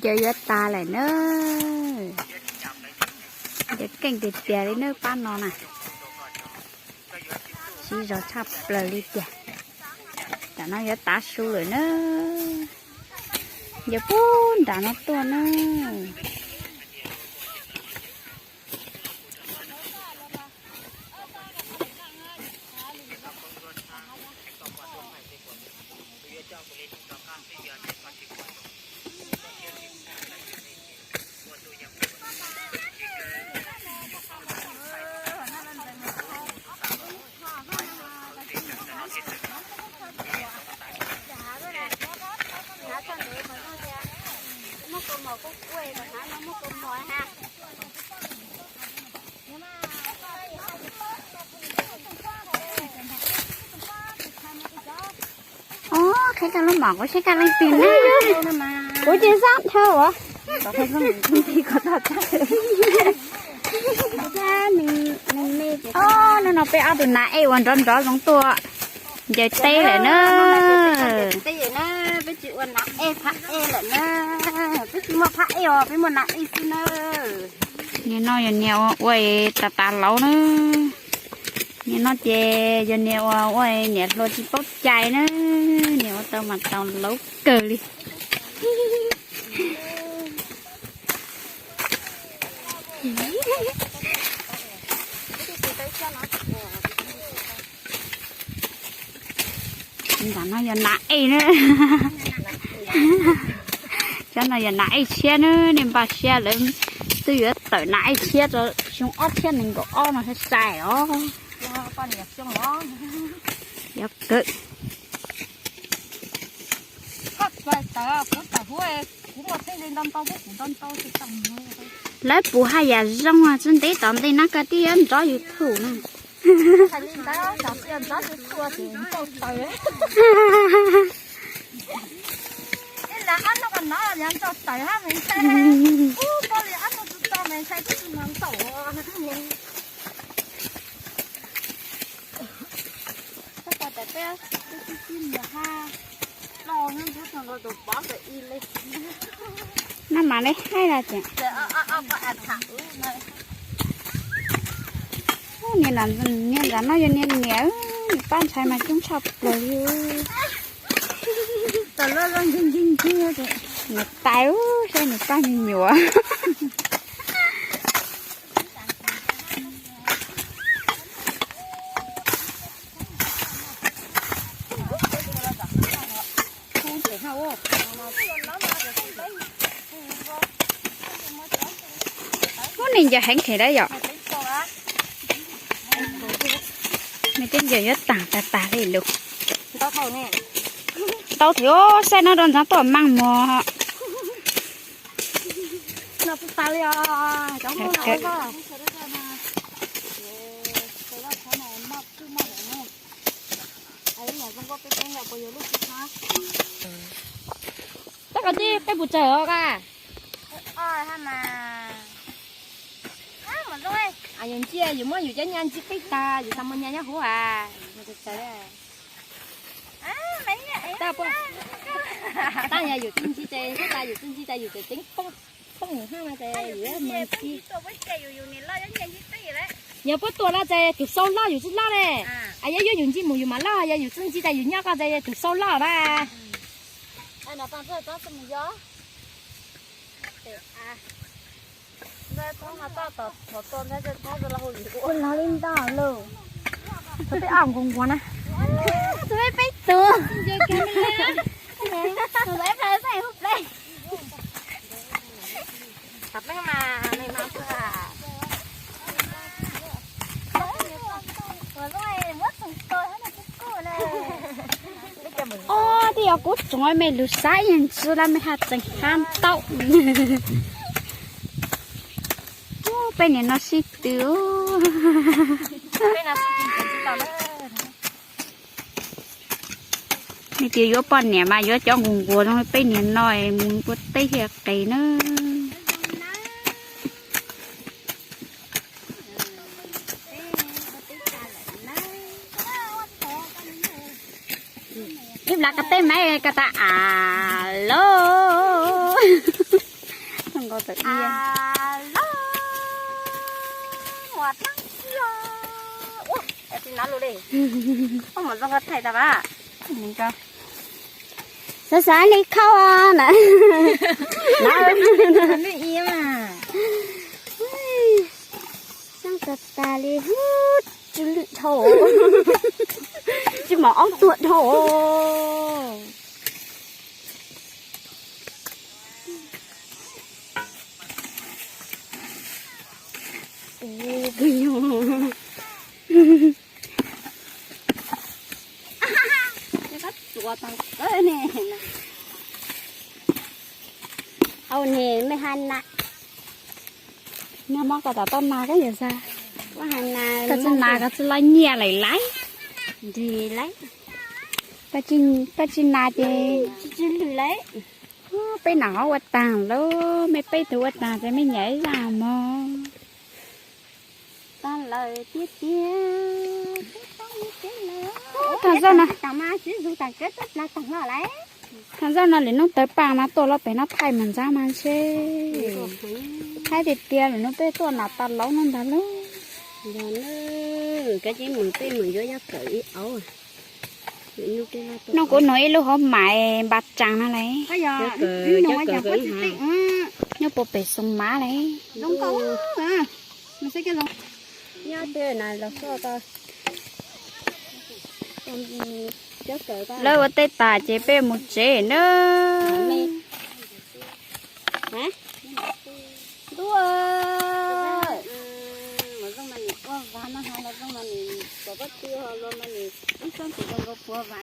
Yawg yuav tas lawm na. Yawg keej tiag tiag li na pab no na. Siv zog tshaj plaws li tiag. Tam no yuav tav su lawm na. Yawg puag nram no tuaj na. Ob, qhia koj lub mom kuv saib koj leej twg na. Kuv ces Zab Thawj as. Hnub no peb ob tug nas ej uas nrov nrov zoo tuaj ncaws teb lawm na. Peb tsis ua nas ej phab ej lawm na, peb tsis muaj phab ej os, peb muaj nas ej xwb na. Nim no yog niam ua ua tas tas lauv na. Nim no ces yog niam ua ua niam hluas tsis paub cai na, niam ua tau mas tau lauv kawg li. Ntawm no yog nas ej na. Cov no yog nas ej tshiab na, nej npaj siab lawv twb yuav tawm nas ej tshiab rau xyoo ob txhiab nees nkaum ob no sai sai os. Yog kawg. Lawv pus haj yam zoo, tsis ntev tom ntej no koj twb yuav nrov YouTube na. Nab mas lawv haib los tias, niag nram no yog niag niam, nws pab ntxhais mas coob tshaj plaws li. Niam tais, saib nws pab me nyuam. Hnub no ncaws heev kheev dab yom. Nws twb ncaws yuav tag tag tag li lus. Ntau thiab, saib no rau ntxov tuaj mas mog. Tab koj tib peb puas tsawg os ka? Yus ntsia yus muab yus cov nyaj ntxi qib tag yus tau muaj nyaj nyob huv as. Tab yog yus txiv ntxi ces, tab yus txiv ntxi ces yus tseem ceev phooj, phooj hab no ces yus ntxi. Yog puab tuaj no ces tus sau loj yus tsi loj ne. Yog yuav yus ntxi mus yus mam loj, yog yus txiv ntxi ces yus nyob ko ces tus sau loj na. Ua li ntawd lauj, tus peb ob nkuas nkuas na, tus peb peb tus. Ob, twb yog kuv tsoom me lug xav yeej tsi lawm, mej haj tseem hab ntaub. Peb niam no sib tw. Nej tias yuav poj niam mas yuav cov nquas nquas zoo li peb niam no mus ua teb thiaj qis na. Plas qab teb maiv ko tas as loj. Zoo nkaus tawm ia. As loj, ua dab tsi os. Ua, tsis nov lus li. Koj mus zoo nkaus thaij tas vas. Xav xav li khau na. Xav tas tas li, tsis lwm dhau, tsis mov aub tuag dhau. Au ne, mej ha na. Nag hmo koj tom toj nas koj yuav xav, koj tsi nas koj tsi loj nyiaj lawm lauj. Nrig lauj. Koj tsi nas ces tsis lwm lauj. Peb nam hov ua taag lauj, mej peb tug ua taag ces mej nyaim ib zaj mog. Taag lawm tiag tiag. Taag zoj no, taag zoj no lwm nub tawv paaj mas tuaj lub pem no thaij mas ntsab mas ntshe. Thaij tiag tiag lwm nub peb tuaj nam tas laub nub ntag lauj. Koj mus peb mus yuav yob kawm ib auv. Nub kuv nug ib lub hauv mais npa tsaas no lauj. Nyob puag pem Xoo Mav lauj. Lawv ua teb tas ces peb mus tsev nawb.